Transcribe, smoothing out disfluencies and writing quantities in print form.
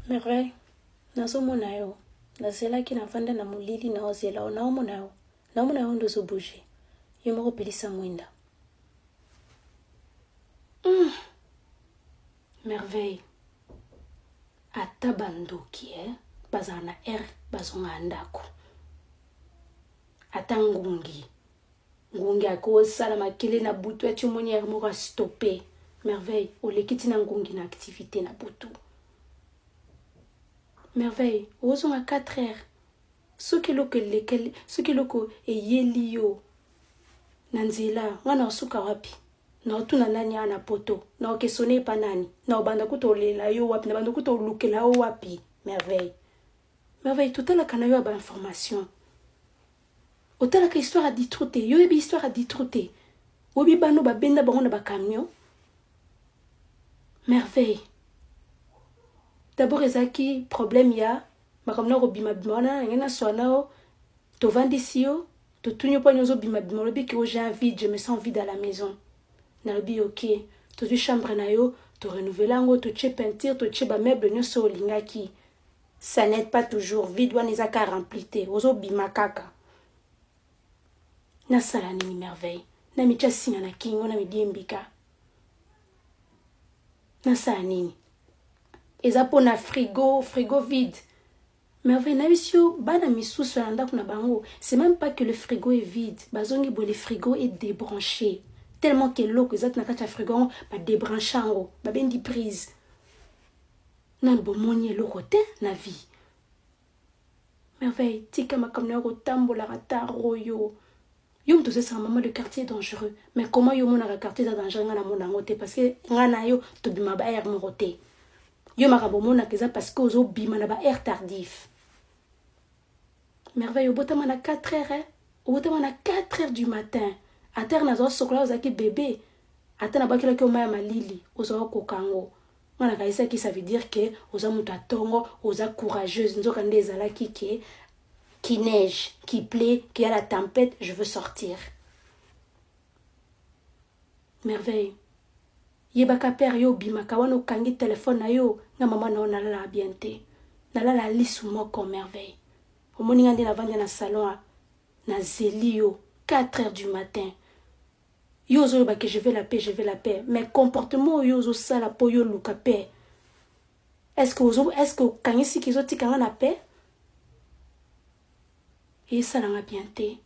Merveille, nazomona yo. Nazelaki navanda na molili naozela yo, naomona yo. Naomona yo nde ozobouge. Yo moko pelisa mwinda. Merveille, ata bandoki eh, bazala na air bazonga ndako. Ata ngungi. Ngungi akosala makele na butu ati omoni air moko astope. Merveille, oleki ntina ngungi na activité na butu. Merveille, ozonga 4 heures. Soki eloko elekeli, soki eloko eyeli yo na nzela, nga na osuka wapi? Na otuna nani awa na poto? Na okesone epa nani? Na obanda kuta olela yo wapi? Na banda kuta olukela yo wapi? Merveille. Merveille, totalaka na yo ya ba information. Otalaka histoire ya Ditru te. Yo oyebi histoire ya Ditru te. Oyebi bano babenda bango na ba camion. Merveille. D'abord ezalaki problème ya makambo na kobima bima wana ndenge naswa na yo, tovandisi yo, totuni yo mpo nini ozobima bima, olobi ke j'ai un vide, je me sens vide à la maison. Nalobi ok, tozwi chambre na yo, torenouvele yango, totie peinture, totie bameuble nyonso olingaki. Ça n'aide pas toujours, vide wana eza ka rempli te, ozobima kaka. Nasala nini Merveille? Namitia singa na kingo, namidiembika. Nasala nini? Eza mpona frigo, frigo vide. Merveille, nayebisi yo bana misusu ya ndako na bango, c'est même pas que le frigo est vide, bazongi boye le frigo est débranché. Tellement que eloko eza na kati ya frigo yango, badébranche yango, babendi prise. Nanu bomoni eloko te na vie. Merveille, tika makambo na yo kotambolaka tard oyo. Yo moto ozesaka mama, le quartier est dangereux. Mais comment yo omonaka quartier eza dangereux, nga namona yango te parce que nga na yo tobima ba heure moko te. Yo makambo omonaka eza parce que ozobima na ba heure tardif. Merveille, obotama na 4 heures, eh? Obotama na 4 heures du matin. Ata heure nazwa sokola ozalaki bébé. Ata nabwakelaki yo mai ya malili, ozwa kokoka yango. Nga nakanisaki ça veut dire que oza moto ya ntongo, oza courageuse. Nzoka nde ezalaki ke qu'il neige, qu'il pleut, qu'il y a la tempête, je veux sortir. Merveille, yebaka père yo obimaka wana okangi telefone na yo, nga mama na yo nalalaka bien te. Nalala lisu moko. Merveille, omoni nga nde navandi na salon nazeli yo 4 heures du matin. Yo ozoloba ke je veux la paix, je veux la paix, mais comportement oyo ozosala mpo yo luka paix, est-ce que ozo, est-ce que okangisi ki ezotika nga na paix? Esalanga bien te.